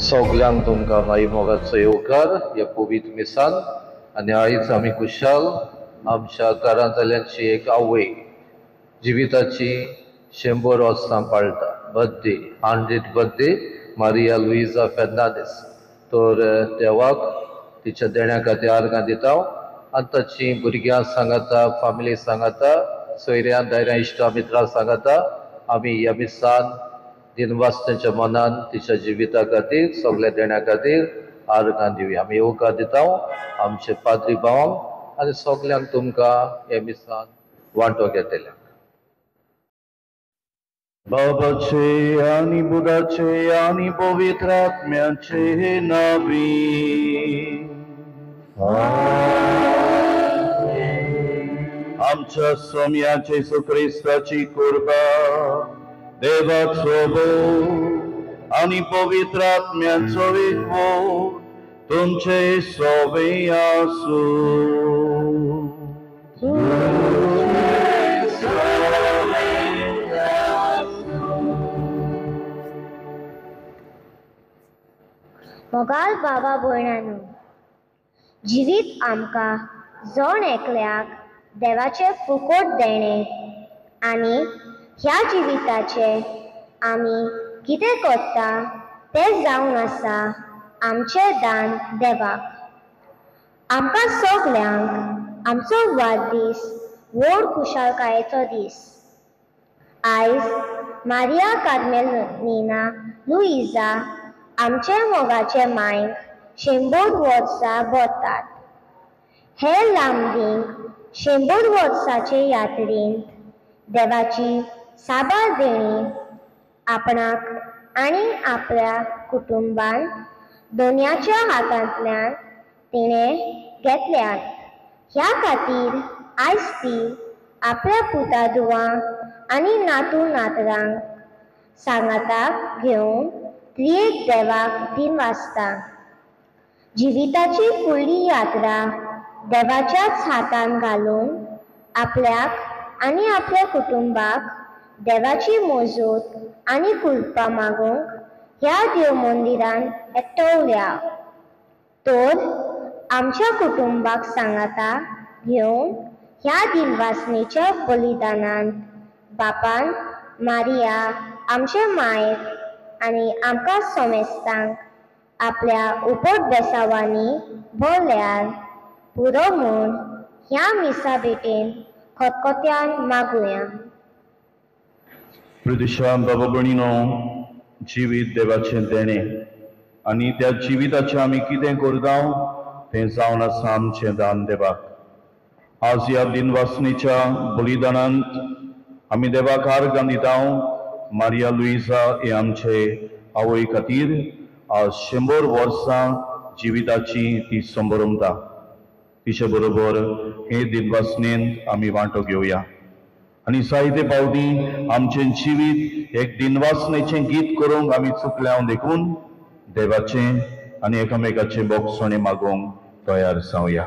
सगल्यांक तुमकां माई मोगाचो येवकार ह्या पवित्र मिसान. आनी आयज आमी खुशाल आमच्या घरांतल्यांची एक आवय जिविताची 100 वर्सां पाळटा. Birthday 100 birthday Maria Luisa Fernandes. तर देवाक तिच्या देण्या खातीर आर्गां दिता आनी ताची भुरग्यां सांगाता, फामिली सांगाता, सोयऱ्यां दायऱ्यां इश्टां मित्रां सांगाता आमी ह्या मिसान दिनवासतेच्या मनान तिच्या जिविता खातीर सगल्या देण्या खातीर आर्गां दिवया. आमी येवकार दिता आमचे पाद्री भावांक आनी सगल्यांक तुमकां ह्या मिसान वांटो घेतल्या. बाबाचे आनी बुधाचे आनी पवित्र आत्म्याचे नावी. आमच्या सोम्याचे जेजू क्रिस्ताची कृपा, देवाचो मोग आनी पवित्र आत्म्याचो एकवट तुमचे सोबे आसूं. मोगाल बाबा भयणानो, जिवीत आमकां जण एकल्याक देवाचें फुकोट देणें आनी ह्या जिविताचें आमी कितें करता तें जावन आसा आमचें दान देवाक. आमकां सगल्यांक आमचो वाडदीस व्हड खुशालकायेचो दीस. आयज मारिया कार्मेलिना लुईजा आमचे मोगाचे मायक 100 वर्सां भरतात. हे लांबदींक 100 वर्सांचे यात्रेंत देवाची साबार देणी आपणाक आनी आपल्या कुटुंबान दोनयाच्या हातांतल्यान तिणें घेतल्यात. ह्या खातीर आयज ती आपल्या पुता धुवां आनी नातू नातरांक सांगाताक घेवन त्रिएक देवाक दिनवासता. जिविताची फुडली यात्रा देवाच्याच हातान घालून आपल्याक आनी आपल्या कुटुंबाक देवाची मोजूत आनी कृपा मागूंक ह्या देव मंदिरान एकटवल्या. तर आमच्या कुटुंबाक सांगाता घेवन ह्या दिनवासनेच्या बलिदानान बापान मारिया आमचे मायक आनी आमकां समेस्तांक आपल्या उपट बेसावांनी भरल्यार पुरो म्हूण ह्या मिसा भेटेन खतखत्यान मागुया. प्रदेशान बाबा भयणीनो, जिवीत देवाचें देणें आनी त्या जिविताचें आमी कितें करता तें जावन आसा आमचें दान देवाक. आज ह्या दिनवासनेच्या बलिदानांत आमी देवाक आर्गां दिता. मारिया लुईजा हे आमचे आवय खातीर आज 100 वर्सां जिविताची ती संभ्रमता. तिचे बरोबर हे दिनवासनेंत आमी वांटो घेवया आनी जायते फावटी आमचें जिवीत एक दिनवासनेचें गीत करूंक आमी चुकल्या देखून देवाचें आनी एकामेकाचें बोगसणें मागूंक तयार जावया.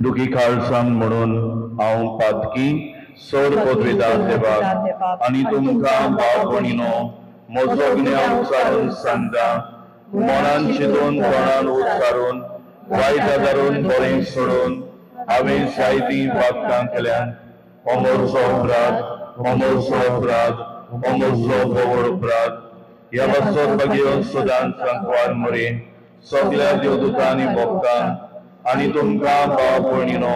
दुखी काळजान म्हणून हांव पातकी सोड पदवेदार देवाक आनी तुमकां भाव भयणीनो म्हजो गुन्यांव उच्चारून सांगता. मनान चिंतून तोंडान उच्चारून वायट आदारून बरें सोडून हांवें जायतीं पातकां केल्यात. अमरचो अपराध, अमरचो अपराध, अमरचो व्हड अपराध. ह्या पासत भाग्य सदांच सांकवार मरे सगल्या देवदूतांनी भोगतां आनी तुमकां भाव भयणीनो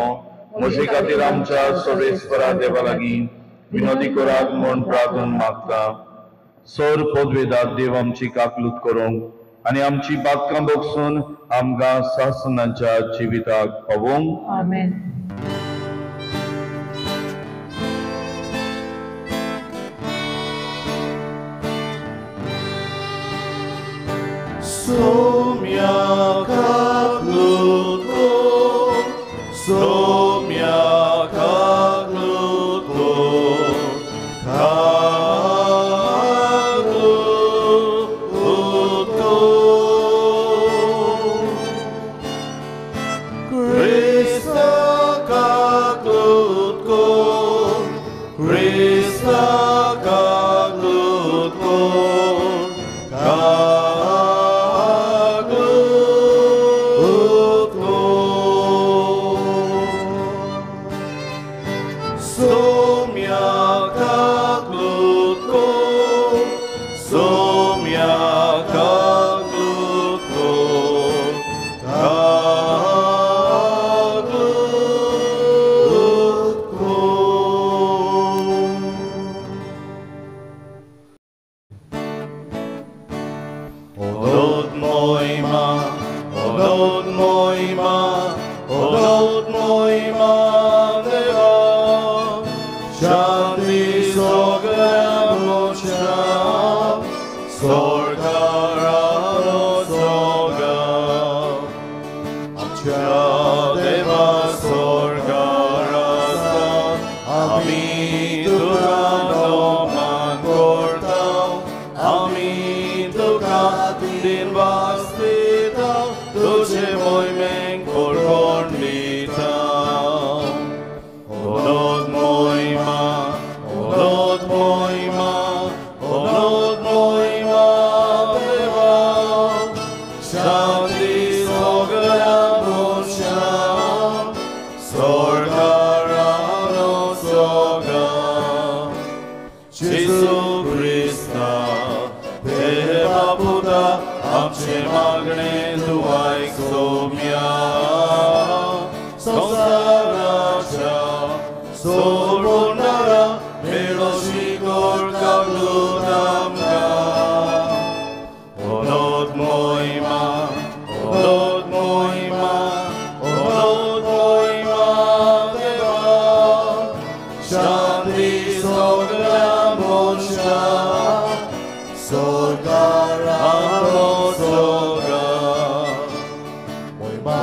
म्हजे खातीर आमच्या सर्वेस्परा देवा लागीं विनोदी करात म्हूण प्रार्थना मागता. सर पदवेदार देव आमची काकलूत करूंक आनी आमची पातकां बगसून आमकां सासनाच्या जिविताक पावोवंक. आमेन. सोम्या काकलूत कर, सोम्या काकलूत कर, काकलूत कर. क्रिस्ता काकलूत कर, क्रिस्ता काकलूत कर, মহিমা, অনন্ত মহিমা, অনন্ত মহিমা দেবা। শান্তি সগळ्या मनशाक, स्वर्गारानो सोगा। आमच्या देवा स्वर्गार आसा, आमी तुका नमन करता, आमी तुका दिनवास दिता, तुजे मोहिमेक परगण दिता। অনন্ত মহিমা, অনন্ত মহিমা, অনন্ত মহিমা দেবা। শান্তি সগळ्या मनशाक, स्वर्गारानो सोगा। जेजू क्रिस्ता देवा पुता, आमचें मागणें तूं आयक सोम्या। संवसाराच्या सोडणारा मेळो शिकोर कागलूत आमकां। अनंत महिमा, अनंत महिमा, अनंत महिमा देवा। शांती सगळ्या मनशाक, स्वर्गारानो सोगा। महिमा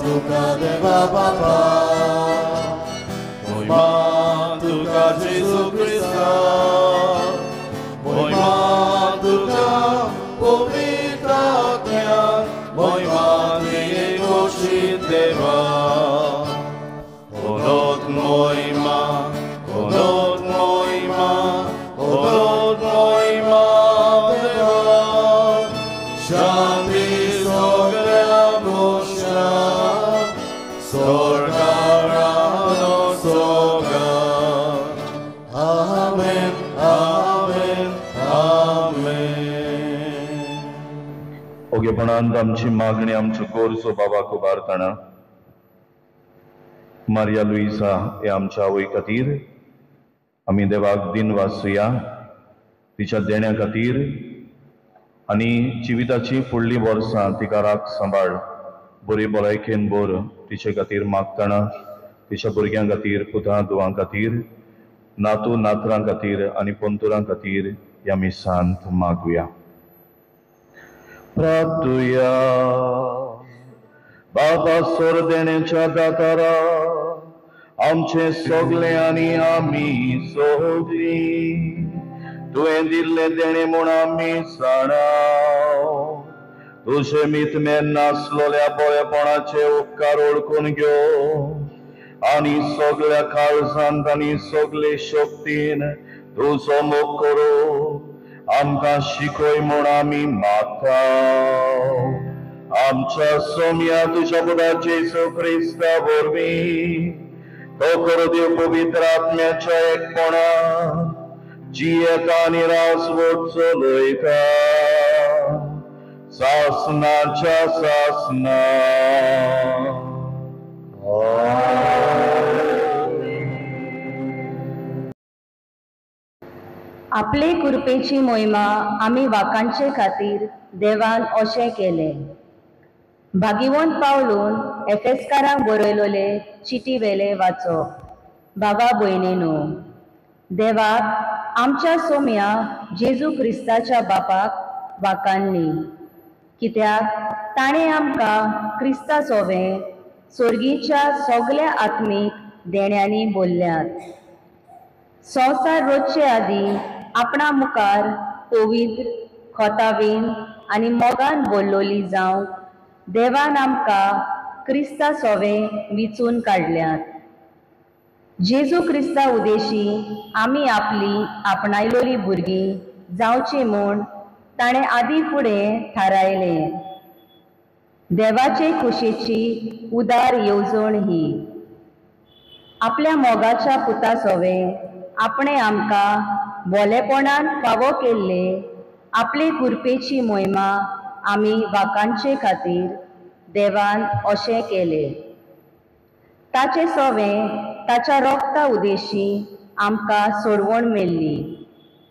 तुका देवा बापा, महिमा तुका जेजू क्रिस्ता, महिमा तुका पवित्र आत्म्या, महिमा तियेकोशी देवा। अनंत महिमा, अनंत महिमा, अनंत महिमा देवा। शांती सगळ्या मनशाक, स्वर्गारानो सोगा। आमेन, आमेन, आमेन। ओगेपणान आमची मागणी आमच्यो गरजो बाबा उबारतना मारिया लुईसा हे आमच्या आवय खातीर आमी देवाक दिनवासुया, तिच्या देण्या खातीर आनी जिविताची फुडलीं वर्सां तिका राख सांबाळ बरी भलायकेन भर तिचे खातीर मागतना, तिच्या भुरग्यां खातीर, पुतां धुवां खातीर, नातू नातरां खातीर आनी पंतुरां खातीर ह्या मिसांत मागुया। प्रार्थुया। बाबा सोरदेण्याच्या दातारा, आमचे सगळे आनी आमी सगळीं तुवें दिल्लें देणें म्हूण आमी जाणा। तुजे मितमेर नासलोल्या बरेपणाचे उपकार ओळखून घेव आनी सगळ्या काळजांत आनी सगळे शक्तीन तुजो मोग करूं आमकां शिकय म्हूण आमी मागता। आमच्या सोम्या तुज्या पुता जेजू क्रिस्ता वरवीं तो करो देव पवित्र आत्म्याच्या एकपणान जियेता आनी राजवट चलयता सासनाच्या सासना। आपले कृपेची मोहिमा आमी वाकांचे खातीर देवान अशें केलें। भागिवंत पावलून एफेस्कारांक बरयलोले चिटी वेले वाचो। बाबा भयणीनो, देवाक आमच्या सोम्या जेजू क्रिस्ताच्या बापाक वाकांनी, कित्याक ताणें आमकां क्रिस्ता सोवें सोर्गीच्या सगल्या आत्मीक देण्यांनी बोल्ल्यात। संवसार रोजचे आदीं आपणा मुखार पवित्र खोतावीन आनी मोगान बोल्लोली जावंक देवान आमकां क्रिस्ता सोवें विचून काडल्यात। जेजू क्रिस्ता उदेशी आमी आपली आपणायलोली भुरगीं जावची म्हूण ताणें आदीं फुडें थारायलें। देवाचे खुशेची उदार येवजण ही। आपल्या मोगाच्या पुता सोवें आपणें आमकां बोलेपणान फावो केल्ले आपले कृपेची मोहिमा आमी वाकांचे खातीर देवान अशें केलें। ताचे सोवें ताच्या रोगता उदेशी आमकां सोडवण मेळ्ळी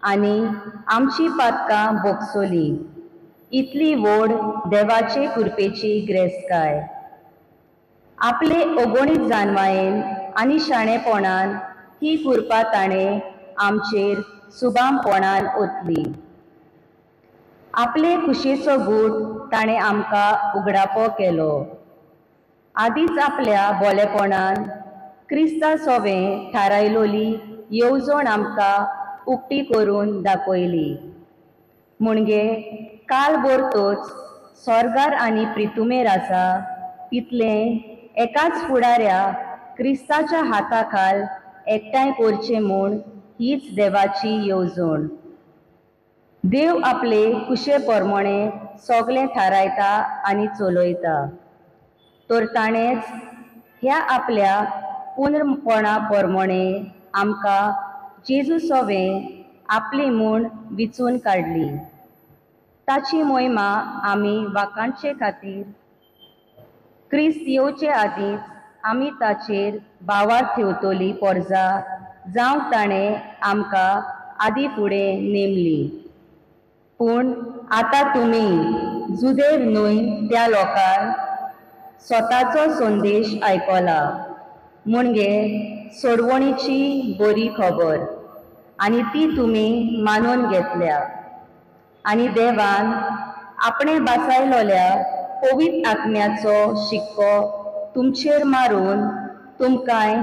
आनी आमची पातकां भोगसली। इतली व्हड देवाचे कृपेची ग्रेसकाय. आपले अगणीत जानवायेन आनी शाणेपणान ही कृपा ताणें आमचेर सुबामपणान ओतली. आपले खुशेचो गूट ताणें आमकां उगडापो केलो. आदींच आपल्या बोलेपणान क्रिस्ता सोवें थारायलोली येवजण आमकां उक्ती करून दाखयली. म्हणजे काल भरतोच स्वर्गार आनी प्रितुमेर आसा तितलें एकाच फुडाऱ्या क्रिस्ताच्या हाताखाल एकठांय करचें म्हूण हीच देवाची येवजण. देव आपले कुशे प्रमाणे सगळें थारायता आनी चलयता. तर ताणेंच ह्या आपल्या पुनर्पणा प्रमाणे आमकां जेजू सोवें आपली म्हूण विचून काडली. ताची मोहिमा आमी वाखाणचे खातीर क्रिस्त येवचे आदींच आमी ताचेर भावार्थ ठेवतली पोरजा जावंक ताणें आमकां आदीं फुडें नेमली. पूण आतां तुमी जुदेव न्हय त्या लोकांक स्वताचो संदेश आयकला, म्हणजे सोडवणीची बरी खबर, आनी ती तुमी मानून घेतल्या. आनी देवान आपणे बासायलोल्या पवित्र आत्म्याचो शिक्को तुमचेर मारून तुमकांय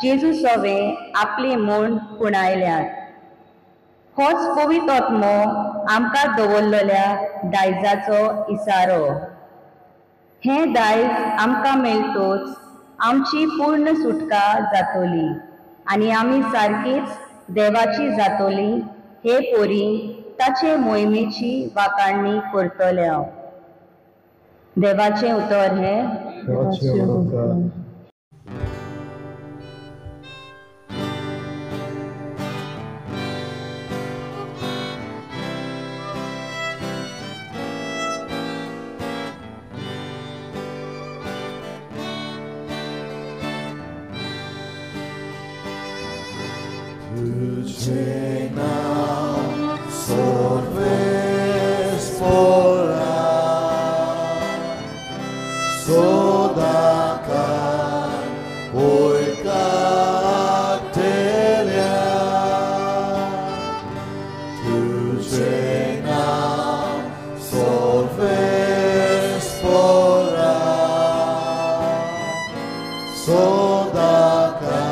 जेजू सोवें आपली म्हूण खुणायल्यात. होच पवित्र आत्मो आमकां दवरलेल्या दायजाचो इसारो. हें दायज आमकां मेळटोच आमची पूर्ण सुटका जातली आनी आमी सारकीच देवाची जातली हे पोरी ताचे मोहिमेची वाखाणणी करतले. देवाचें उतर हें. तुझे नाव सर्वेस पोरा सदाकाळ वयकतल्या. तुझे नाव सर्वेस पोरा सदाकाळ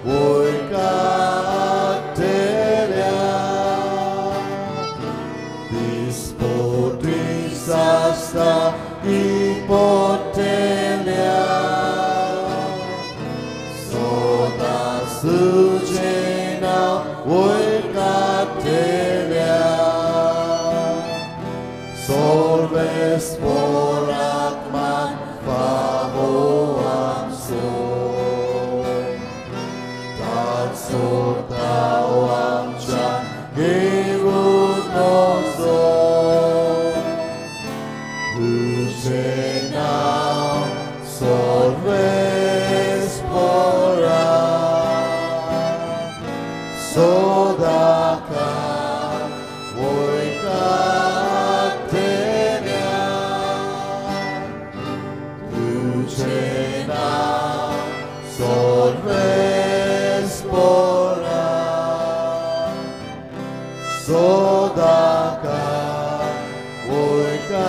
वयकतल्या. Sasta ipotelia soda sujena oikatelia solves porakman favoam so tat sotawam cha gerunoso. तुझे नाव सर्वेस पोरा सदाकाळ वयकतल्या. तुझे नाव सर्वेस पोरा सदाकाळ वयकतल्या.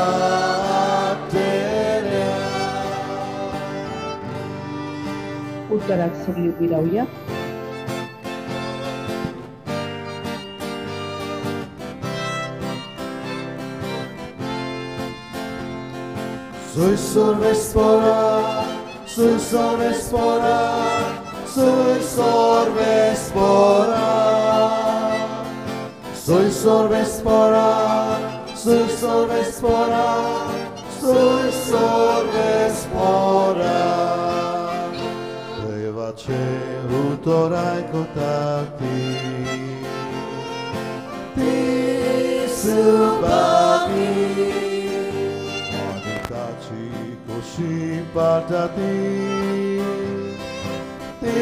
उत्तराक सगळी उबी रावया. Soy sorvespora, soy sorvespora, soy sorvespora. Soy sorvespora, soy sorvespora, soy sorvespora. देवाचे उतर आयकता ती ती सुभागी आनी ताची खोशी पाडटा ती ती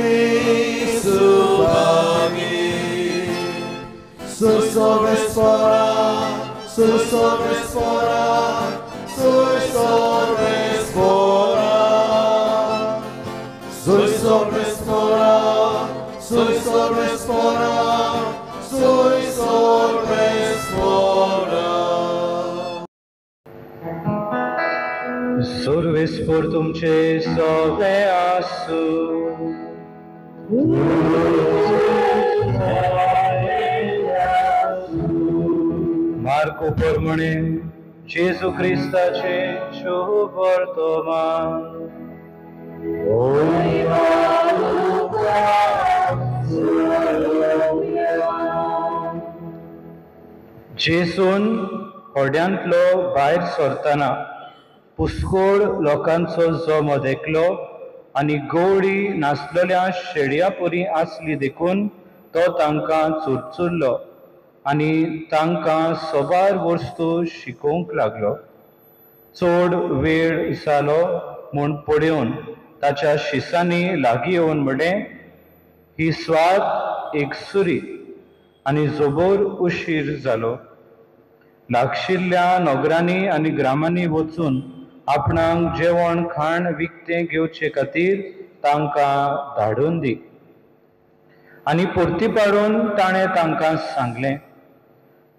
Subhagi. Soy sorvespora, Sui sorvespora, sui sorvespora. Sui sorvespora, sui sorvespora, sui sorvespora. सर्वेस्पोर तुमचे सवे आसू. मार्को प्रमाणे जेजू क्रिस्ताचे शुभ वर्तमान. जेजून होड्यांतलो भायर सरतना पुस्कोळ लोकांचो जमो देखलो आनी गवळी नासलेल्या शेडया परी आसली देखून तो तांकां चुरचुरलो आनी तांकां सोबार वस्तू शिकोवंक लागलो. चड वेळ जालो म्हूण पळोवन ताच्या शिसांनी लागीं येवन म्हणलें, ही स्वात एक सुरी आनी जोबोर उशीर जालो. लागशिल्ल्या नगरांनी आनी ग्रामांनी वचून आपणाक जेवण खाण विकतें घेवचे खातीर तांकां धाडून दी. आनी परती पाडून ताणें तांकां सांगलें,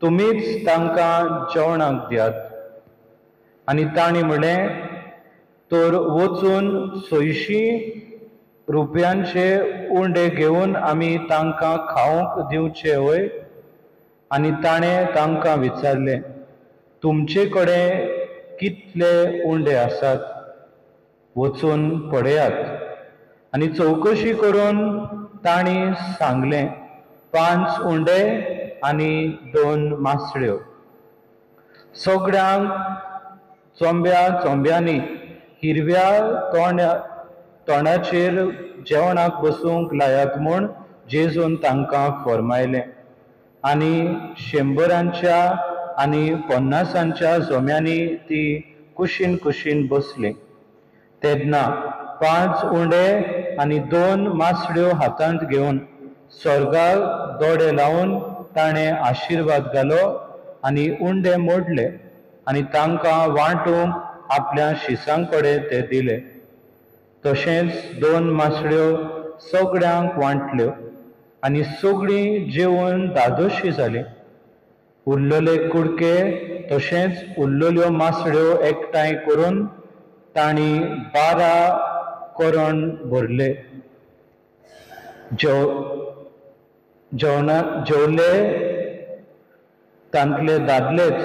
तुमीच तांकां जेवणाक दियात. आनी तांणी म्हणलें, तर वचून 600 रुपयांचे उंडे घेवन आमी तांकां खावंक दिवचे व्हय? आनी ताणें तांकां विचारलें, तुमचे कडेन कितले उंडे आसात? वचून पळयात. आनी चवकशी करून तांणी सांगलें, 5 उंडे आनी 2 मासळ्यो. सगळ्यांक चोंब्या चोंब्यांनी हिरव्या तोंडाचेर जेवणाक बसूंक लायात म्हूण जेजून तांकां फर्मायलें. आनी 100 आनी 50 जोम्यांनी ती कुशीन कुशीन बसली. तेन्ना 5 उंडे आनी 2 मासळ्यो हातांत घेवन स्वर्गाक दोडे लावन ताणें आशिर्वाद घालो आनी उंडे मोडले आनी तांकां वांटूंक आपल्या शिसां कडेन ते दिले. तशेंच 2 मासळ्यो सगळ्यांक वांटल्यो आनी सगळीं जेवन धादोशी जालीं. उरलेले कुडके तशेंच उरलेल्यो मासळ्यो एकठांय करून तांणी 12 करण भरले. जेवले तांतले दादलेच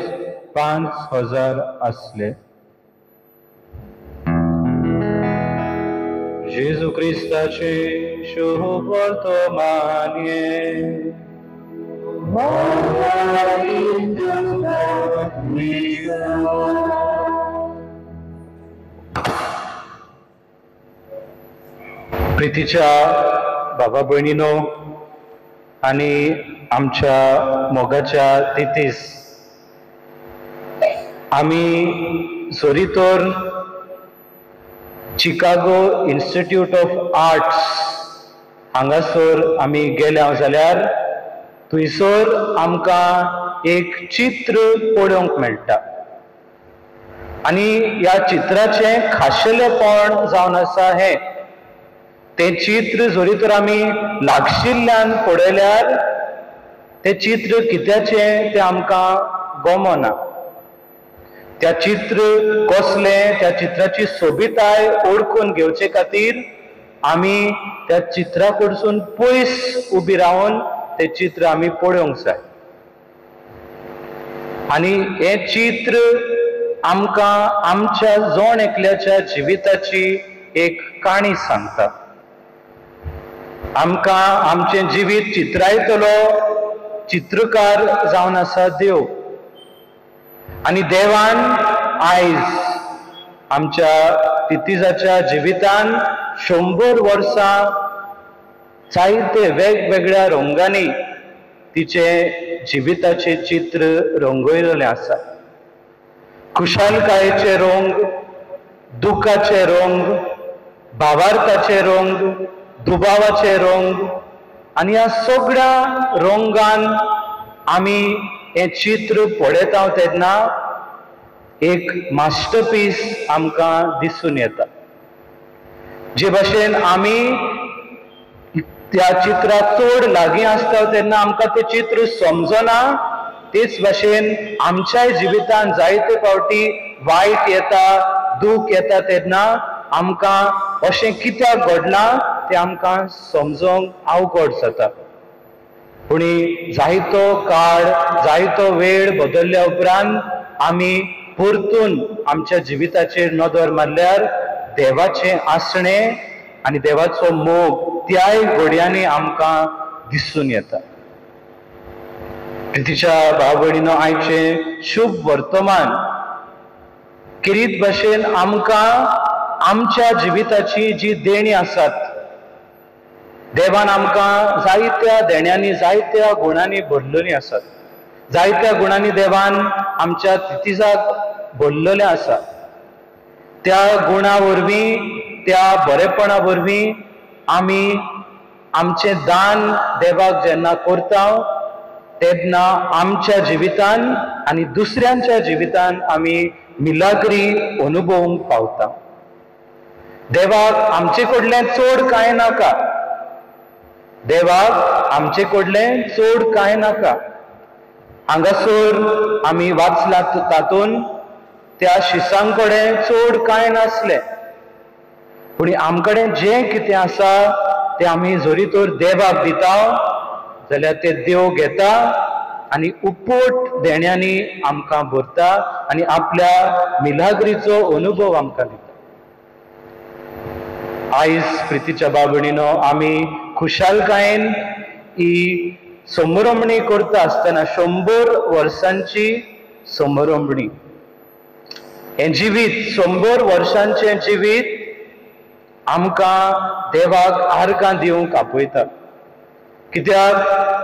5000 आसले. जेजू क्रिस्ताचे शुभ वर्तमान. प्रितीच्या बाबा भयणीनो आनी आमच्या मोगाच्या तितीस, आमी जरी तर चिकागो इन्स्टिट्यूट ऑफ आर्ट्स हांगासर आमी गेल्या जाल्यार थंयसर आमकां एक चित्र पळोवंक मेळटा आनी ह्या चित्राचें खाशेलेपण जावन आसा हें, तें चित्र जरी तर आमी लागशिल्ल्यान पळयल्यार तें चित्र कित्याचें तें आमकां गमना. त्या चित्र कसलें, त्या चित्राची सोबिताय ओळखून घेवचे खातीर आमी त्या चित्रा कडसून पयस उबी रावन तें चित्र आमी पळोवंक जाय. आनी हें चित्र आमकां आमच्या जण एकल्याच्या जिविताची एक काणी सांगता. आमकां आमचें जिवीत चित्रायतलो चित्रकार जावन आसा देव. आनी देवान आयज आमच्या तितीजाच्या जिवितान 100 वर्सां जायते वेगवेगळ्या रंगांनी तिचे जिविताचें चित्र रंगयलेलें आसा. खुशालकायेचे रंग, दुखाचे रंग, भावार्थाचे रंग, दुबावाचे रंग आनी ह्या सगळ्या रंगान आमी हें चित्र पळयता तेन्ना एक मास्टरपीस आमकां दिसून येता. जे भाशेन आमी त्या चित्राक चड लागीं आसता तेन्ना आमकां तें चित्र समजना, तेच भाशेन आमच्याय जिवितान जायते फावटी वायट येता, दूख येता तेन्ना आमकां अशें कित्याक घडलां तें आमकां समजोंक अवघड जाता. पूण जायतो काळ, जायतो वेळ बदलल्या उपरांत आमी परतून आमच्या जिविताचेर नदर मारल्यार देवाचें आसणें आनी देवाचो मोग त्याय घडयांनी आमकां दिसून येता. प्रितीच्या भाव भयणीनो, आयचें शुभ वर्तमान किरीत भाशेन आमकां आमच्या जिविताची जी देणी आसात, देवान आमकां जायत्या देण्यांनी, जायत्या गुणांनी भरलेली आसात. जायत्या गुणांनी देवान आमच्या तितिजाक भरलेलें आसा. त्या गुणा वरवीं, त्या बरेपणा वरवीं आमी आमचें दान देवाक जेन्ना करता तेन्ना आमच्या जिवितान आनी दुसऱ्यांच्या जिवितान आमी मिलाग्री अनुभवूंक पावता. देवाक आमचे कडल्यान चड कांय नाका, देवाक आमचे कडल्यान चड कांय नाका. हांगासर आमी वाचला तातूंत त्या शिसां कडेन चड कांय नासलें, पूण आमकडेन जें कितें आसा तें आमी जरी तर देवाक दिता जाल्यार ते देव घेता आनी उपोट देण्यांनी आमकां भरता आनी आपल्या मिलाग्रीचो अनुभव आमकां दिता. आयज प्रितीच्या बाबणीनो आमी खुशालकायेन ही समरमणी करता आसतना 100 वर्सांची समरमणी, हें जिवीत 100 वर्सांचें जिवीत आमकां देवाक आर्गां दिवंक आपयता. कित्याक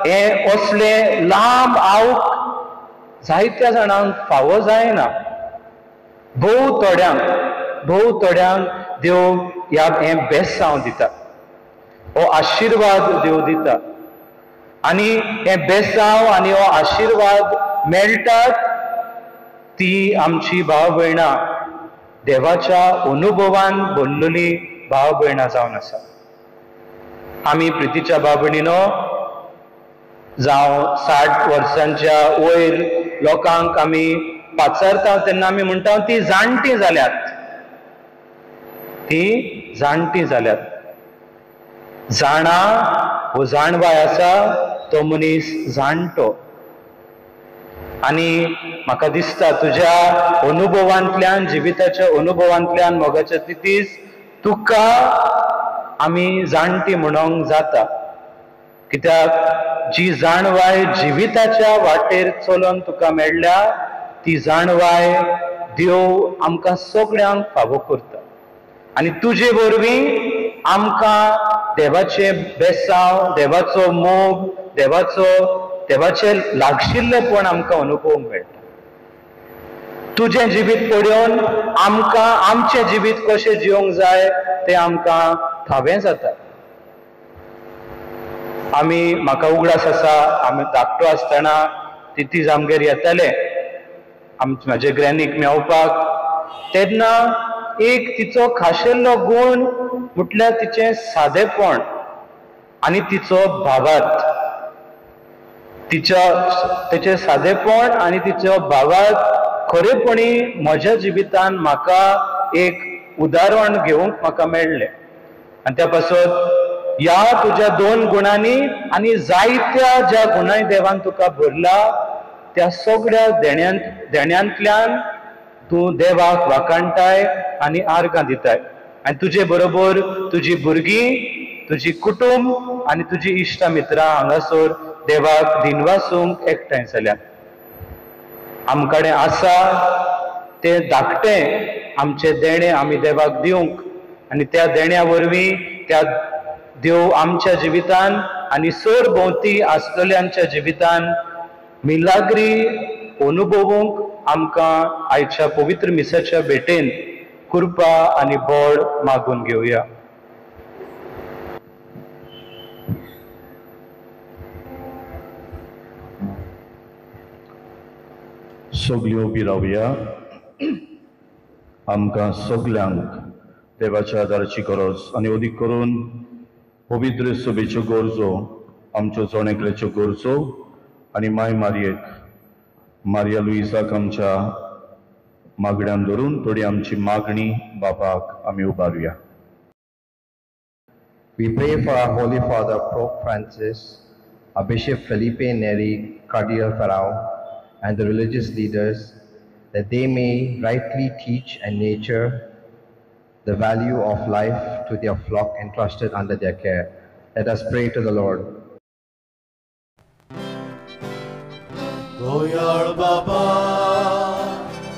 हें असलें लांब आवक जायत्या जाणांक फावो जायना. भोव थोड्यांक देव ह्या हें बेसांव दिता, हो आशिर्वाद देव दिता आनी हें बेसांव आनी हो आशिर्वाद मेळटात ती आमची भाव भयणां देवाच्या अनुभवान भरलेली भाव भयणां जावन आसा. आमी प्रितीच्या भाव भयणीनो जावं 60 वर्सांच्या वयर लोकांक आमी पाचारता तेन्ना आमी म्हणटा ती जाणटी जाल्यात, ती जाणटी जाल्यात. जाणा हो जाणवाय आसा तो मनीस जाणटो. आनी म्हाका दिसता तुज्या अनुभवांतल्यान, जिविताच्या अनुभवांतल्यान मोगाच्या तितीस तुका आमी जाणटी म्हणूंक जाता. कित्याक जी जाणवाय जिविताच्या वाटेर चलोन तुका मेळ्ळ्या ती जाणवाय देव आमकां सगळ्यांक फावो करता आनी तुजे वरवीं आमकां देवाचें बेसांव, देवाचो मोग, देवाचें लागशिल्लेपण आमकां अनुभवूंक मेळटा. तुजें जिवीत पळोवन आमकां आमचें जिवीत कशें जिवंक जाय तें आमकां ठावें जाता. आमी म्हाका उगडास आसा, आमी धाकटो आसतना तितीज आमगेर येताले म्हजे ग्रॅनीक मेवपाक, तेन्ना एक तिचो खाशेल्लो गूण म्हटल्यार तिचें सादेपण आनी तिचो भावार्थ. तिचें सादेपण आनी तिचो भावार्थ खरेपणी म्हज्या जिवितान म्हाका एक उदाहरण घेवंक म्हाका मेळ्ळें. आनी त्या पासत ह्या तुज्या 2 गुणांनी आनी जायत्या ज्या गुणांनी देवान तुका भरला त्या सगळ्या देण्यांतल्यान तूं देवाक वाखाणटाय आनी आर्गां दिताय आनी तुजे बरोबर तुजी भुरगीं, तुजी कुटुंब आनी तुजी इश्टा मित्रां हांगासर देवाक दिनवासूंक एकठांय जाल्यात. आमकडेन आसा तें धाकटें आमचें देणें आमी देवाक दिवंक आनी त्या देण्या वरवीं त्या देव आमच्या जिवितान आनी सरभोंवती आसलेल्यांच्या जिवितान मिलाग्री अनुभवूंक आमकां आयच्या पवित्र मिसाच्या भेटेन कृपा आनी बळ मागून घेवया. सगळीं उबी रावया. आमकां सगल्यांक देवाच्या आदाराची गरज आनी अदीक करून पवित्र सभेच्यो गरजो, आमच्यो जण एकल्याच्यो गरजो आनी माय मारयेक, मारिया लुईसाक आमच्या मागण्यान धरून थोडी आमची मागणी बापाक आमी उबारुया. We pray for our Holy Father, Pope Francis, our Bishop Felipe Neri, Cardinal Ferrao, and the religious leaders, that they may rightly teach and nurture the value of life to their flock entrusted under their care. Let us pray to the Lord. Doyal Baba,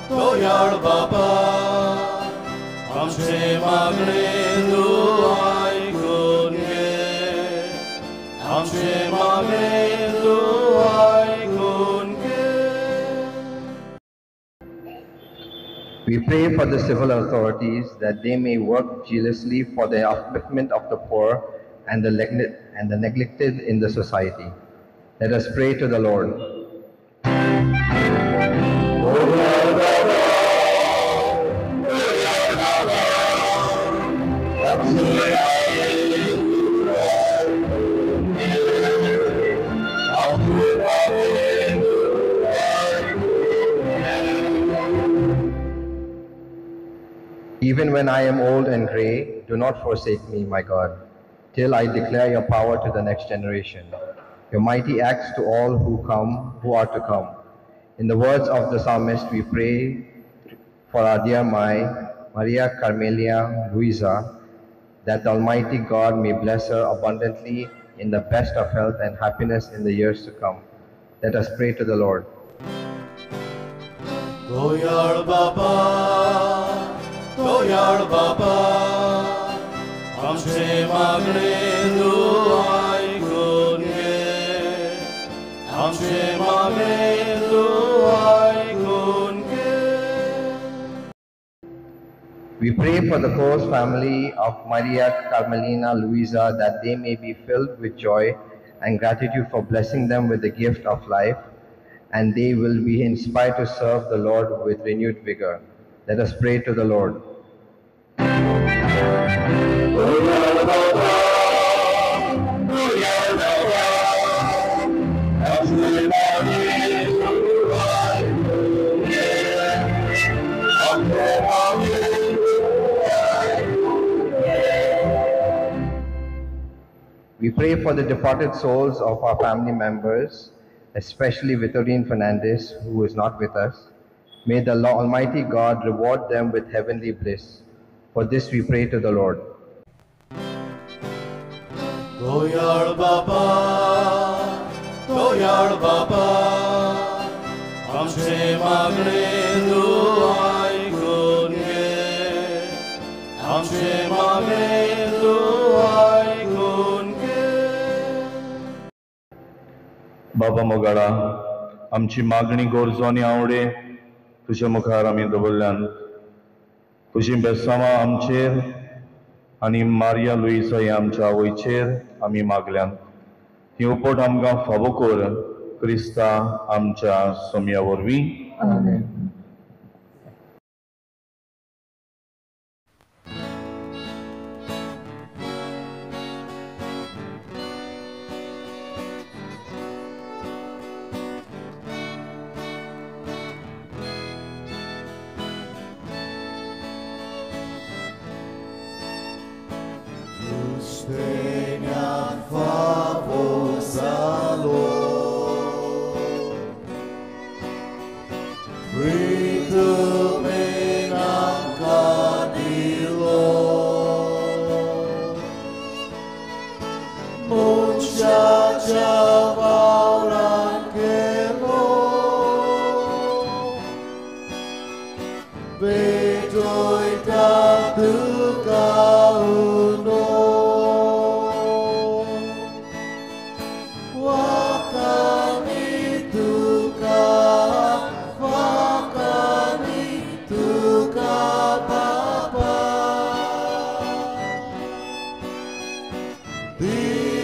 Doyal Baba, आमचे मागणे तूं आयकून घे, आमचे मागणे तूं आयकून घे. We pray for the civil authorities that they may work jealously for the upliftment of the poor and the neglected in the society. Let us pray to the Lord. Even when I am old and grey, do not forsake me, my God, till I declare your power to the next generation, your mighty acts to all who are to come. In the words of the psalmist, we pray for our dear Mai, Maria Carmelia Luisa, that the Almighty God may bless her abundantly in the best of health and happiness in the years to come. Let us pray to the Lord. Doyal Baba, Doyal Baba, आमचे मागणे तूं आयकून घे, आमचे मागणे तूं आयकून घे. We pray for the close family of Maria Carmelina Luisa that they may be filled with joy and gratitude for blessing them with the gift of life, and they will be inspired to serve the Lord with renewed vigor. Let us pray to the Lord. We pray for the departed souls of our family members, especially Victorine Fernandez, who is not with us. May the Almighty God reward them with heavenly bliss. For this we pray to the Lord. Doyal Baba, Doyal Baba, आमचे मागणे तूं आयकून घे, आमचे मागणे तूं आयकून घे. बाबा मोगाळा, आमची मागणी गरजो आनी आवडे तुज्या मुखार आमी दवरल्यान तुजी बेसांवां आमचेर आनी मारिया लुईसा ही आमच्या आवयचेर आमी मागल्यान. ही उपट आमकां फावो कर क्रिस्ता आमच्या सोम्या वरवीं.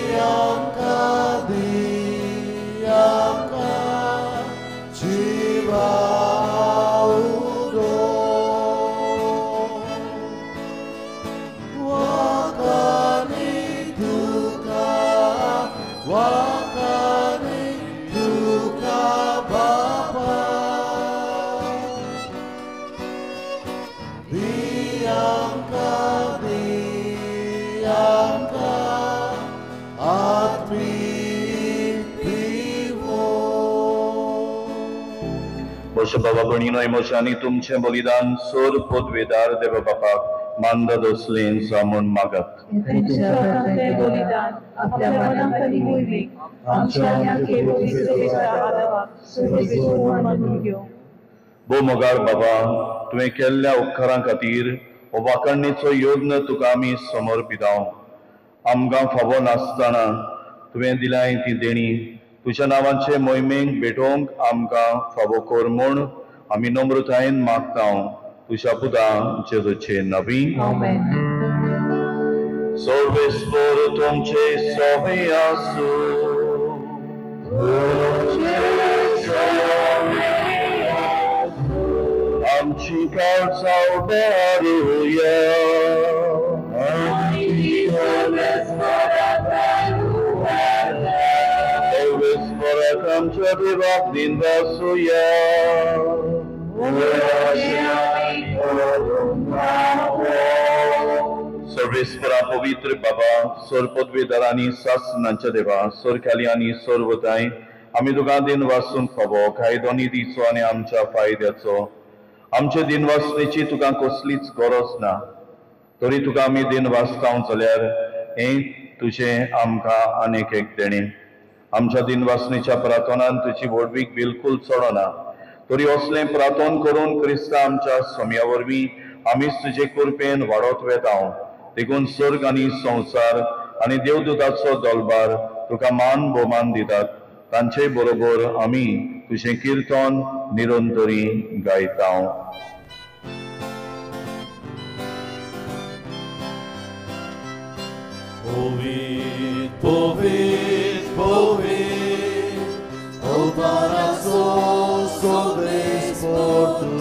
Diangka, diangka, jiwa. दी आमकां दी आमकां आत्मीक पिवो. म्हज्या बाबा भयणीनो, म्हजें आनी तुमचें बलिदान सोर पदवेदार देव बापाक मानदा दसलें जावं म्हूण मागात. बलिदान आपल्या मनाक आनी मोहिमेक आमच्या आनी पवित्र आदावाक सुरवेक मानून घेवं. भोव मोगाळ बाबा, तुवें केल्ल्या उपकारां खातीर हो वाखणणेचो यत्न तुका आमी समर्पितांव. आमकां फावो नासतना तुवें दिल्याय ती देणी तुज्या नांवाचे मोहिमेक भेटोवंक आमकां फावो कर म्हूण आमी नम्रतायेन मागतांव तुज्या पुता जेजूचे नवी. सर्वेस्पर तुमचे सवे आसूं. आमची काळजां उबारुया. सर्वेस्पराक आमच्या देवाक दिनवासुया. सर्वेस्परा पवित्र बाबा, सर पदवेदार आनी सासनाच्या देवा, सरखाली आनी सर्वताय आमी तुका दिनवासूंक फावो कायदो निधीचो आनी आमच्या फायद्याचो. आमचे दिनवासनेची तुका कसलीच गरज ना, तरी तुका आमी दिनवासतांव जाल्यार हें तुजें आमकां आनीक एक देणें. आमच्या दिनवासनेच्या प्रार्थनान तुजी व्हडवीक बिलकूल चडना, तरी असलें प्रार्थन करून क्रिस्ता आमच्या सोम्या वरवीं आमीच तुजे कृपेन वाडत वेतांव. देखून स्वर्ग आनी संवसार आनी देवदूताचो दलबार तुका मान भोवमान दितात. तांचे बरोबर आमी तुजें किर्तन निरंतरी गायतांव. Povit, povit, povit, o paraso sobre sportu.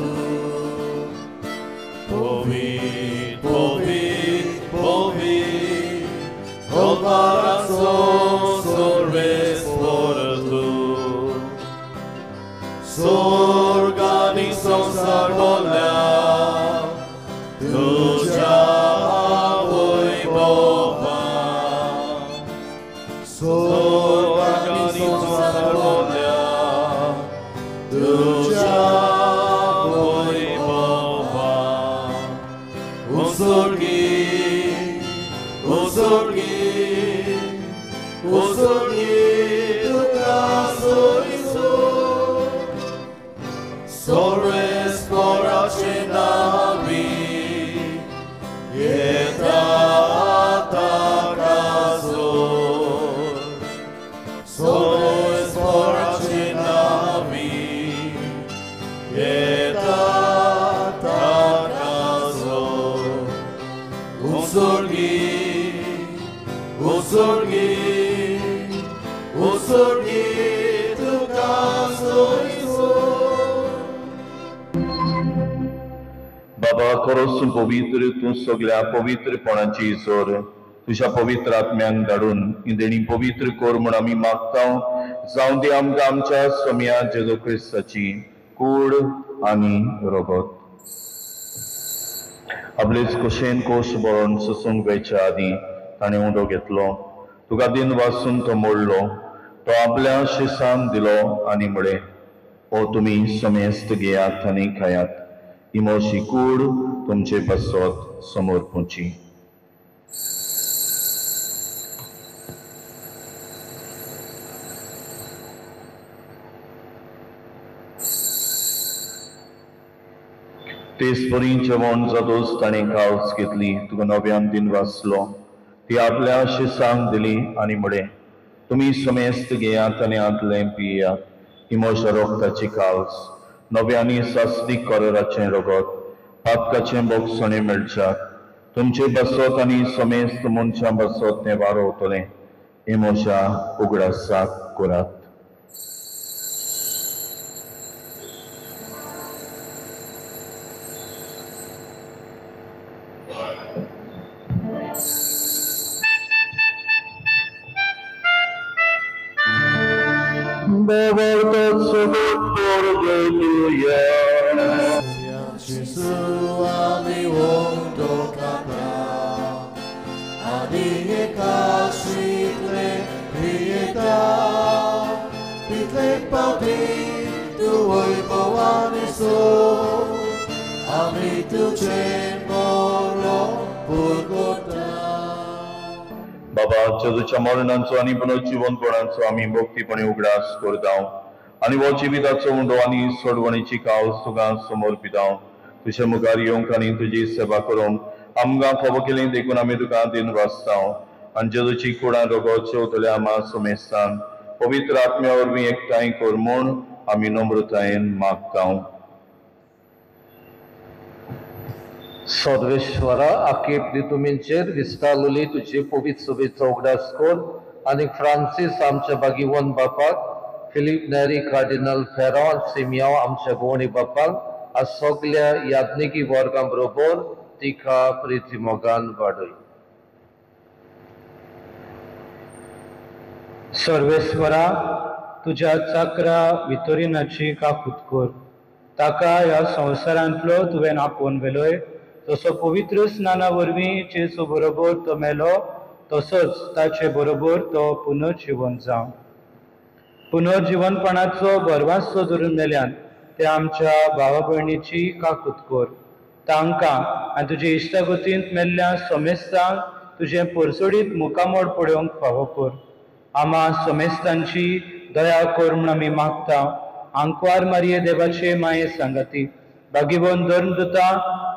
Povit, povit, povit, o paraso sobre sportu. Sorgani संसार बोल्या तुझ्या वैभवा. सोर्गानी संसार बोल्या तुझ्या वैभवा. उसोर्गी उसोर्गी उसोर्गी तुका सोयसो. Sores corace navi, eta atacazor. Sores corace navi, eta atacazor. Usorgi, usorgi, usorgi tu caso. बाबा, खरोच तूं पवित्र, तूं सगल्या पवित्रपणाची जोर तुज्या पवित्र आत्म्यांक धाडून ही देणी पवित्र कर म्हूण आमी मागतांव. जावं दी आमकां आमच्या सोम्या जेजू क्रिस्ताची कूड आनी रगत. आपलेच कुशेन कोश बरोवन सोसूंक वेच्या आदीं ताणें उंडो घेतलो, तुका दिन वासून तो मोडलो, तो आपल्या शिसान दिलो आनी म्हळें, ओ तुमी समेस्त घेयात आनी खायात, ही म्हजी कूड तुमचे पासत समोर पुची. तेच परी जेवण जातूच ताणें कावच घेतली, तुका नव्यान दिन वाचलो, ती आपल्या शिसांक दिली आनी म्हळें, तुमी समेस्त घेयात आनी आंतलें पियात, ही म्हज्या रोगताची कावच, नव्यानी सासणीक कराराचें रगत, पातकाचें बोगसणें मेळच्याक तुमचे बसत आनी समेस्त मनशां बसत तें वारोवतलें. हे म्हज्या उगडासाक करात. जेजू आमी वंदो खाता आनी एका शिकले पियेता तितले पावटी तूं वैभवान सो आमी तुजें मोरो पुरगोता. बाबा, जेजूच्या मरणाचो आनी पुनर्जिवनपणाचो आमी भक्तीपणी उगडास करता आनी हो जिविताचो उंडो आनी सोडवणीची कावस तुका समर्पिता. तुजे मुखार येवंक आनी तुजी सेवा करूंक आमकां फावो केली देखून आमी तुका दिन वाचता आनी जेजूची कुडां रगत शेवतल्या आमा समेस्तान पवित्र आत्म्या वरवीं एकठांय कर म्हूण आमी नम्रतायेन मागता. सर्वेश्वरा, आकेपली तुमींचेर विस्तारलेली तुजी पवित्र सभेचो उगडास कर आनी फ्रांसीस आमच्या बागिवन बापाक, फिलीप नेरी कार्डिनल फेरॉन सिमियांव आमच्या गोवणी बापाक आज सगल्या याज्ञिकी वर्गां बरोबर तिका प्रिती मोगान वाडय. सर्वेश्वरा, तुज्या चाकरा वितोरिनाची काकूत कर. ताका ह्या संवसारांतलो तुवें आपोवन व्हेलोय तसो पवित्र स्नाना वरवीं जेजू बरोबर तो मेलो तसोच ताचे बरोबर तो पुनर्जिवन जावं. पुनर्जिवनपणाचो भरवासो धरून मेल्यान ते आमच्या भावा भयणीची काकूत कर. तांकां आनी तुजे इश्टागतींत मेल्ल्या समेस्तांक तुजें परसोडीत मुखामोड पळोवंक फावो कर. आमा समेस्तांची दया कर म्हूण आमी मागता. आंकवार मारये देवाचे माये सांगाती बागीवन धर्मदूता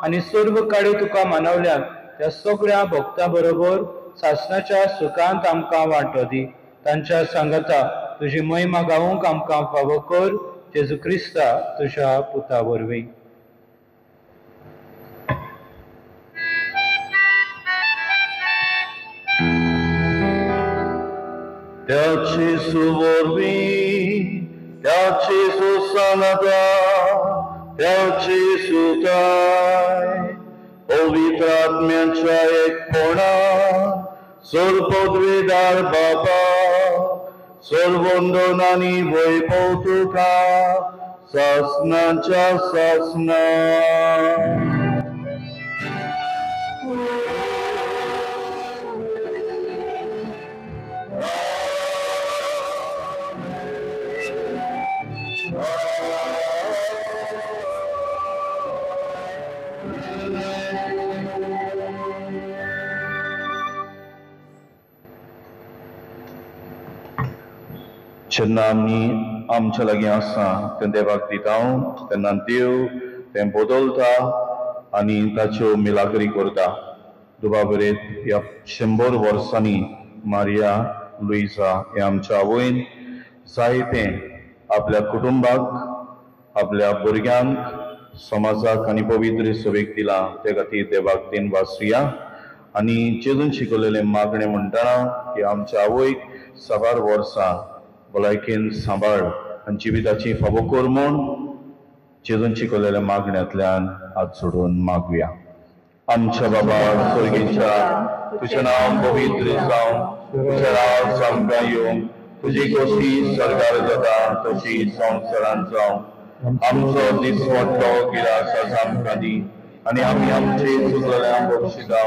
आनी सर्व काळी तुका मानवल्यात त्या सगळ्या भक्तां बरोबर सासणाच्या सुखांत आमकां वांटो दी. तांच्या सांगाता तुजी महिमा गावूंक आमकां फावो कर. जेजू क्रिस्ता तुज्या पुता वरवीं. त्याची सुवरवीं, त्याची सुसंगता, त्याची सुताय पवित्र आत्म्याच्या एकपणान सर्वपदवीदार बाबा सर्वंदन आनी वैभव तुका सासनाच्या सासना. जेन्ना आमी आमच्या लागीं आसा तें देवाक दिता तेन्ना देव तें बदलता आनी ताच्यो मिलाग्री करता. दुबावरेत ह्या 100 वर्सांनी मारिया लुईजा हे आमच्या आवयन जायतें आपल्या कुटुंबाक, आपल्या भुरग्यांक, समाजाक आनी पवित्र सभेक दिलां. ते खातीर देवाक दिन वाचुया आनी जेजून शिकयलेलें मागणें म्हणटना की आमच्या आवयक साबार वर्सां भलायकेन सांबाळ आनी जिविताची फावो कर म्हूण जेजून शिकयलेल्या मागण्यांतल्यान हात सोडून मागुया. आमच्या बाबा स्वर्गीच्या, तुजें नांव पवित्र जावं, तुजें राज आमकां येवं, तुजी खोशी स्वर्गार जाता तशी संवसारांत जावं. आमचो दिसवट्टो गिरास आज आमकां दी आनी आमी आमचे चुकलेल्यांक बक्षिता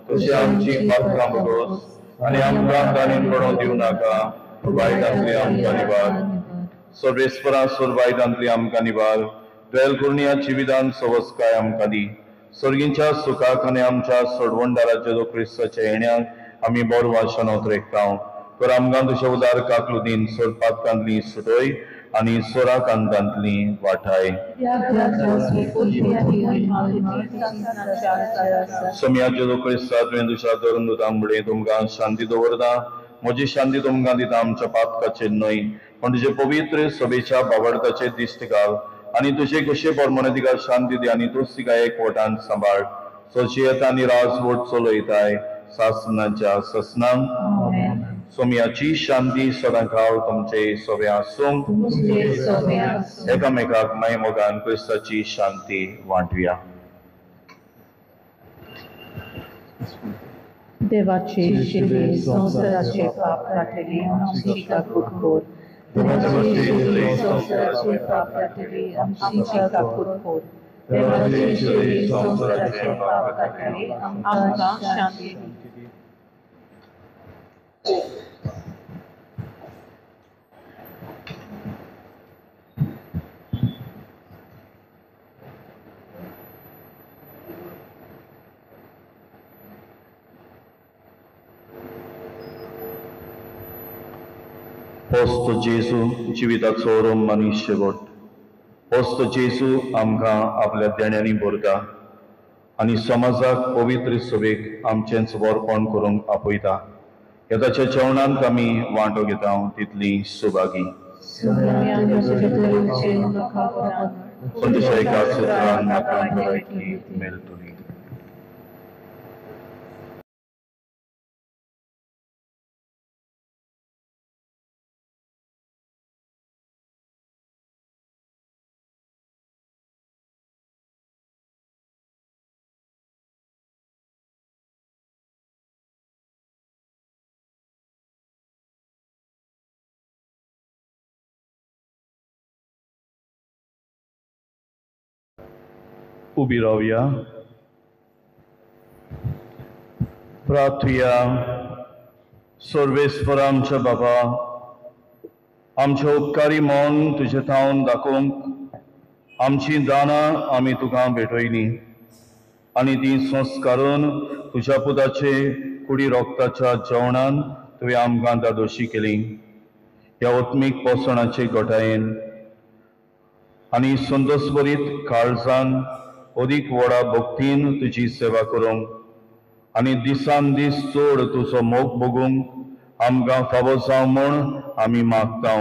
तशी आमची पात्रां बगोस आनी आमकां ताणें पडोवंक दिवं नाका, वायटांतली आमकां निवार. सर्वेस्परा वायटांतली आमकां निवार. दुयेल कुर्णिया जिवितान सवस्काय आमकां दी. स्वर्गींच्या सुखाक आनी आमच्या सोडवणदाराच्या जो क्रिस्ताच्या येण्याक आमी बरो वाशन रेखता. तर आमकां तुज्या उदार काकलुदीन सोडपाकांतली सुटय आनी सोराकांतांतली वाठाय. सोमयाचे जो क्रिस्ता तुवें तुज्या धर्मदूतांक म्हणलें, तुमकां शांती दवरता, म्हजी शांती तुमकां दिता, आमच्या पातकाचेर न्हय पण तुजे पवित्र सभेच्या बावडताचेर दिश्ट घाल आनी तुजे कशे प्रमाणे तिका शांती दी आनी तूंच तिका एकवटान सांबाळ. सोशियत आनी राजवट चलयताय सासनाच्या ससनांक. सोमयाची शांती सदांकाळ तुमचे सोबे आसूं. एकामेकाक माय मोगान क्रिस्ताची शांती वांटुया. देवाचे शिल्ले संवसाराचे पाप काडटली आमची काकूट कर. देवाचे शिल्ले संवसाराचे पाप काडटली आमची काकूट कर. देवाचे शिलुवे संवसाराचे पाप काडटले आमकां शांती दी. होस्तो जेजू जिविताचो रोम आनी शेवट. होस्तो जेजू आमकां आपल्या देण्यांनी भरता आनी समाजाक पवित्र सभेक आमचेंच वर्पण करूंक आपयता. ह्या ताच्या जेवणांत आमी वांटो घेता तितली सुभागी. पूण तुज्या एका सुत्रान म्हाका भलायकी मेळटली. उबी रावया. प्रार्थुया. सर्वेस्पर आमच्या बाबा, आमचे उपकारी मन तुजे थावन दाखोवंक आमची दानां आमी तुका भेटयली आनी ती संस्कारून तुज्या पुताचे कुडी रोगताच्या जेवणान तुवें आमकां दादोशी केली. ह्या आत्मीक पोसणाचे घटायेन आनी संतोषभरीत काळजान अदीक व्हडा भक्तीन तुजी सेवा करूंक आनी दिसान दीस चड तुजो मोग भोगूंक आमकां फावो जावं म्हूण आमी मागता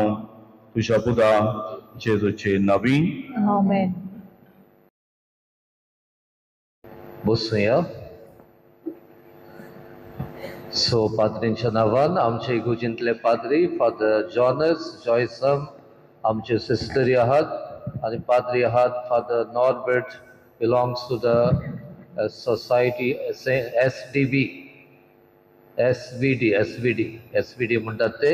तुज्या पुता जेजूचे नांवी. आमेन. बसुया. सो पाद्रींच्या नांवान आमचे इगोजींतले पाद्री फादर जॉनस जॉयसम, आमचे सिस्टरी आहात आनी पाद्री आहात Father Norbert belongs to the society SDB, SVD, SVD, SVD म्हणटात ते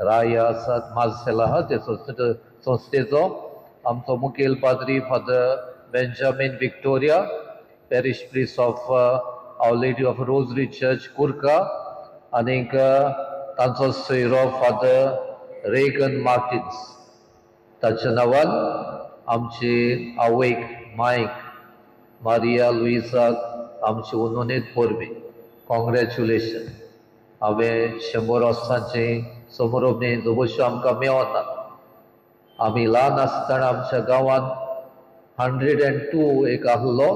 राया आसात, मार्सेल आहा ते संस्थेचो आमचो मुखेल पाद्री Father Benjamin Victoria, parish priest of Our Lady of Rosary Church Curca, आनीक तांचो सोयरो फादर रेगन मार्टिन्स. ताच्या नांवान आमची आवयक मायक मारिया लुईसाक आमची उनोनीत परबी. कॉंग्रॅच्युलेशन. हांवें 100 वर्सांची समारोप जबश्यो आमकां मेळना. आमी ल्हान आसतना आमच्या गांवांत 102 एक आहलो,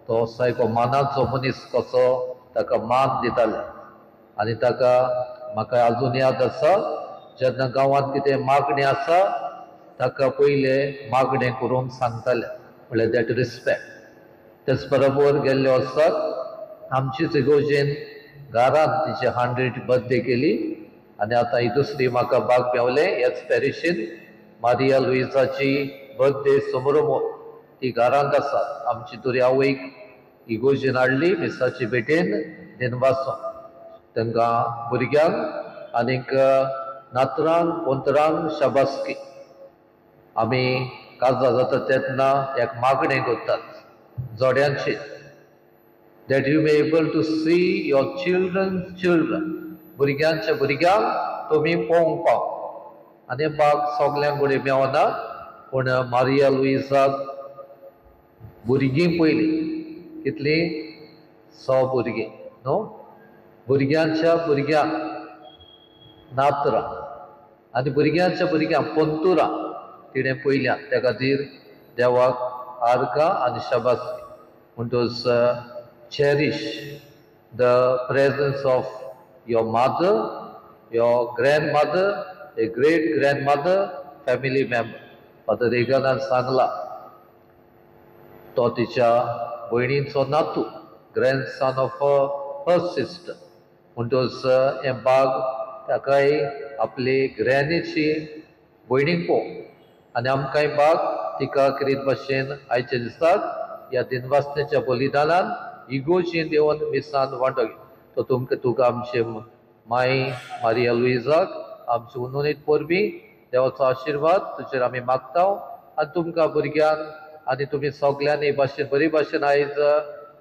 तो सारको मानाचो मनीस कसो ताका मान दिताले आनी ताका म्हाका आजून याद आसा, जेन्ना गांवांत कितें मागणें आसा ताका पयलें मागणें करूंक सांगताले, म्हणल्यार that respect. तेच बरोबर गेल्ले वर्साक आमचीच इगोजेन घरांत तिची 100 बर्थडे केली आनी आतां ही दुसरी म्हाका भाग मेवलें ह्याच पॅरिशीन मारिया लुईसाची बर्थडे समारोप ती घरांत आसा. आमची तुरी आवयक इगोजेन हाडली मिसाची भेटेन दिनवासो तांकां भुरग्यांक आनीक नातरांक पोंतरांक शाबासकी. आमी काजार जाता तेन्ना एक मागणें करतात जोड्यांची, that you may able to see your children children, भुरग्यांच्या भुरग्यांक तुमी पळोवंक पाव. आनी बाग सगल्यांक कडेन मेवना, पूण मारिया लुईसाक भुरगीं पयलीं कितलीं 100 भुरगीं न्हू, भुरग्यांच्या भुरग्यांक नातरां आनी भुरग्यांच्या भुरग्यांक पोंतुरां तिणें पयल्या. त्या खातीर देवाक आर्गां आनी शाबासकी. म्हणटच cherish the presence of your mother, your grandmother, a great grandmother, family member. Father रेगनान सांगला तो तिच्या भयणीचो नातू, ग्रँडसन ऑफ हर सिस्टर. म्हणटच हें बाग ताकाय आपली ग्रॅनीची भयणीक पळोवंक आनी आमकांय बाग तिका कितें भाशेन आयच्या दिसाक ह्या दिनवासनेच्या बलिदानान इगोजीन येवन मिसान वांटो घे. तो तुमकां तुका आमचे माई मारिया लुईसाक आमची उनोनीत परबी, देवाचो आशिर्वाद तुजेर आमी मागता आनी तुमकां भुरग्यांक आनी तुमी सगल्यांनी भाशेन बरी भाशेन आयज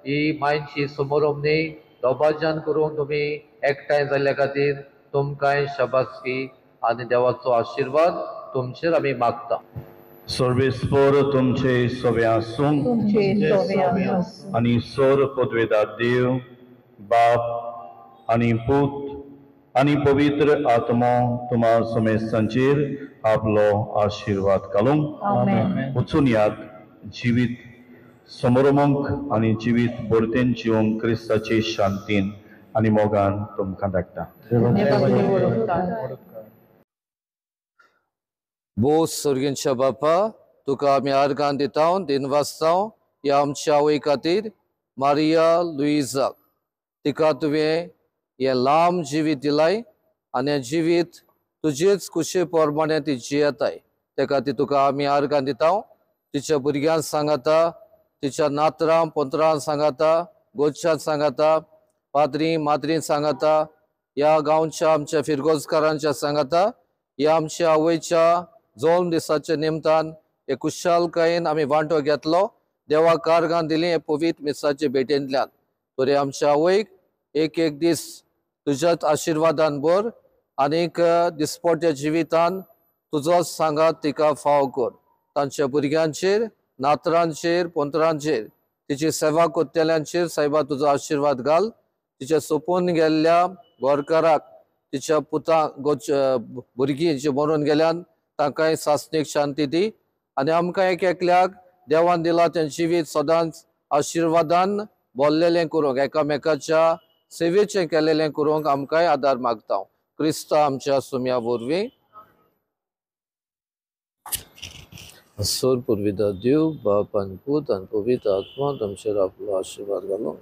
ही मांयची समारंभ दबाज्यान करूंक तुमी एकठांय जाल्ल्या खातीर तुमकांय शाबासकी आनी देवाचो आशिर्वाद तुमचेर आमी मागता. सर्वेस्पर तुमचे सवे आसूं आनी सोर पदवेदार देव बाप आनी पूत आनी पवित्र आत्मो तुमा समेस्तांचेर आपलो आशिर्वाद घालूंक. वचून याद जिवीत समारोमंक आनी जिवीत भरतेन जिवंक क्रिस्ताचे शांतीन आनी मोगान तुमकां धाडटा. बोस सर्गींच्या बापा, तुका आमी आर्गां दिता, दिनवासता ह्या आमच्या आवय खातीर मारिया लुईजाक. तिका तुवें हें लांब जिवीत दिलाय आनी हें जिवीत तुजेच कुशे प्रमाणे ती जियेताय. ते खातीर तुका आमी आर्गां दिता. तिच्या भुरग्यांक सांगाता, तिच्या नातरां पोंतरां सांगाता, गोच्यां सांगाता, पाद्री माद्री सांगाता, ह्या गांवच्या आमच्या फिरगोजकारांच्या सांगाता, ह्या आमच्या आवयच्या जल्म दिसाच्या निमतान हे कुशालकायेन आमी वांटो घेतलो. देवाक आर्गां दिली हे पवित्र मिसाचे भेटेंतल्यान. तरी आमच्या आवयक एक एक दीस तुज्याच आशिर्वादान भर आनीक दिसपट्या जिवितान तुजोच सांगात तिका फाव कर. तांच्या भुरग्यांचेर, नातरांचेर, पोंतरांचेर, तिची सेवा करतल्यांचेर सायबा तुजो आशिर्वाद घाल. तिच्या सोंपून गेल्ल्या गोरकाराक, तिच्या पुतां भुरगीं जी मरून गेल्यान तांकांय सासणीक शांती दी आनी आमकां एक एकल्याक देवान दिला तें जिवीत सदांच आशिर्वादान बोल्लेलें करूंक, एकामेकाच्या सेवेचें केलेलें करूंक आमकांय आदार मागता. क्रिस्ता आमच्या सुम्या वरवीं. सोर पुर्विदा देव बाप आनी पूत आनी पवित्र आत्मा तुमचेर आपलो आशिर्वाद घालूंक.